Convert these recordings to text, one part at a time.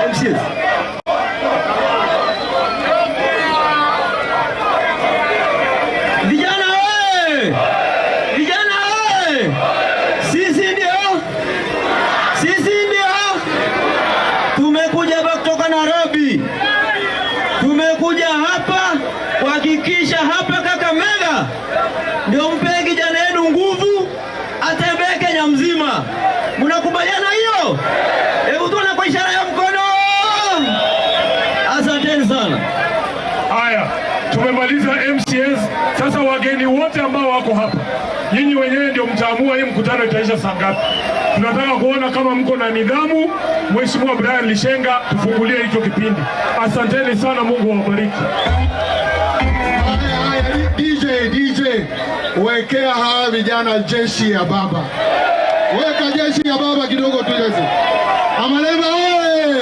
MCs. Vijana oye! Vijana oye! Sisi ndio, sisi ndio tumekuja hapa kutoka Nairobi, tumekuja hapa kuhakikisha hapa Kakamega ndio mpe kijana yenu nguvu atembee Kenya mzima. Mnakubaliana hiyo? Hebu tuone kwa ishara ya mkono. Asanteni sana. Haya, tumemaliza MCAs. Sasa wageni wote ambao wako hapa, nyinyi wenyewe ndio mtaamua hii mkutano itaisha saa ngapi. Tunataka kuona kama mko na nidhamu. Mheshimiwa Brian Lishenga, tufungulie hicho kipindi. Asanteni sana, Mungu awabariki. Haya, haya, DJ, DJ, wekea hawa vijana jeshi ya baba. Weka jeshi ya baba kidogo tucheze. Amalemba oye!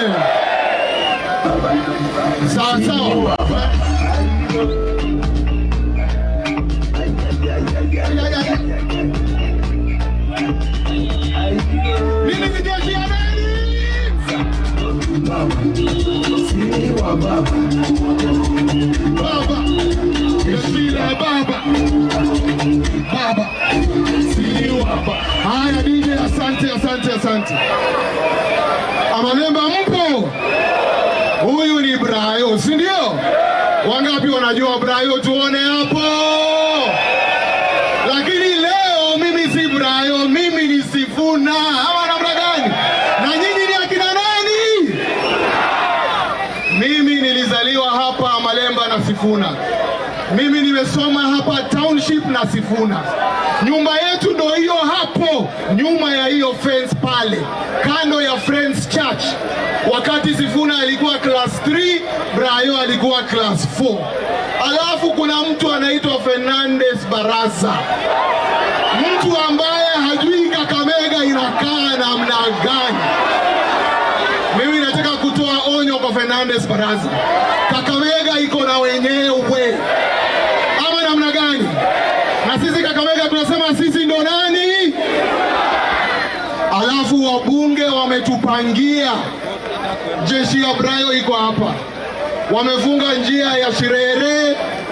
Sawa sawa. Nini ni jeshi ya nani? Baba. Jeshi la baba. Baba. Si baba. Haya DJ, asante asante asante. Amalemba mpo? Huyu ni Brayo, si ndio? Wangapi wanajua Brayo? Tuone hapo. Lakini leo mimi si Brayo, mimi ni Sifuna. Ama namna gani? Na nyinyi ni akina nani? Mimi nilizaliwa hapa Malemba na Sifuna. Mimi nimesoma hapa township na Sifuna. Nyumba yetu ndo hiyo hapo nyuma ya hiyo fence pale, kando ya Friends Church. Wakati Sifuna alikuwa class 3, Brayo alikuwa class 4. Alafu kuna mtu anaitwa Fernandez Baraza, mtu ambaye hajui Kakamega inakaa namna gani. Mimi nataka kutoa onyo kwa Fernandez Baraza. Kakamega iko na wenyewe, ama namna gani? Na sisi Kakamega tunasema sisi ndo nani? Alafu wabunge wametupangia, jeshi ya Brayo iko hapa, wamefunga njia ya Shirere